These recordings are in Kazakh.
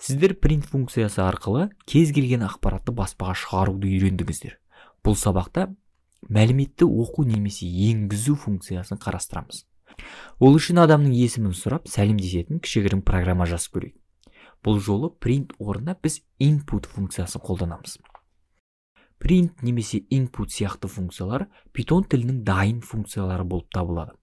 Сіздер print функциясы арқылы кез келген ақпаратты баспаға шығаруды үйрендіңіздер. Бұл сабақта мәліметті оқу немесе енгізу функциясын қарастырамыз. Ол үшін адамның есімін сұрап, сәлемдесетін кішігірім программа жазып көрейік. Бұл жолы print орнына біз input функциясын қолданамыз. Print немесе input сияқты функциялар Python тілінің дайын функциялары болып табылады.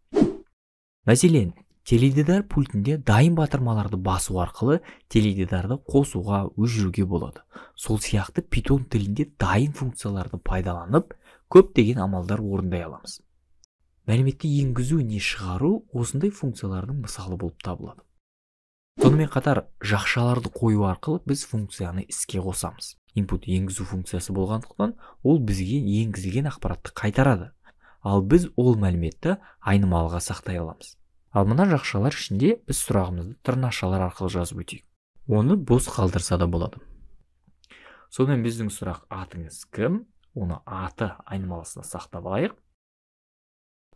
Мәселен, теледидар пультінде дайын батырмаларды басу арқылы теледидарды қосуға, өшіруге болады. Сол сияқты Python тілінде дайын функцияларды пайдаланып, көптеген амалдар орындай аламыз. Мәліметті енгізу не шығару осындай функциялардың мысалы болып табылады. Сонымен қатар жақшаларды қою арқылы біз функцияны іске қосамыз. Input енгізу функциясы болғандықтан, ол бізге енгізілген ақпаратты қайтарады. Ал біз ол мәліметті айнымалыға сақтай аламыз. Ал мына жақшалар ішінде біз сұрағымызды тырнақшалар арқылы жазып өтейік. Оны бос қалдырса да болады. Сонымен біздің сұрақ атыңыз кім? Оны аты айнымалысына сақтап алайық.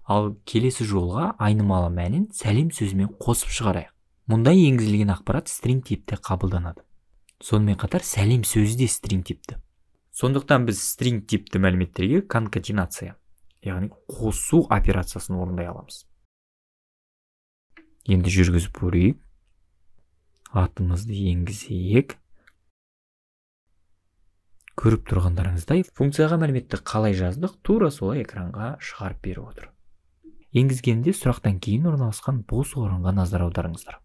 Ал келесі жолға айнымалы мәнін сәлем сөзімен қосып шығарайық. Мұнда енгізілген ақпарат string типте қабылданады. Сонымен қатар сәлем сөзі де string типті. Сондықтан біз string типті мәліметтерге конкатенация, яғни қосу операциясын орындай аламыз. Енді жүргізіп көрейік. Атымызды енгізейік. Көріп тұрғандарыңыздай, функцияға мәліметті қалай жаздық, тура солай экранға шығарып беріп отыр. Енгізгенде сұрақтан кейін орналасқан бос орынға назар аударыңыздар.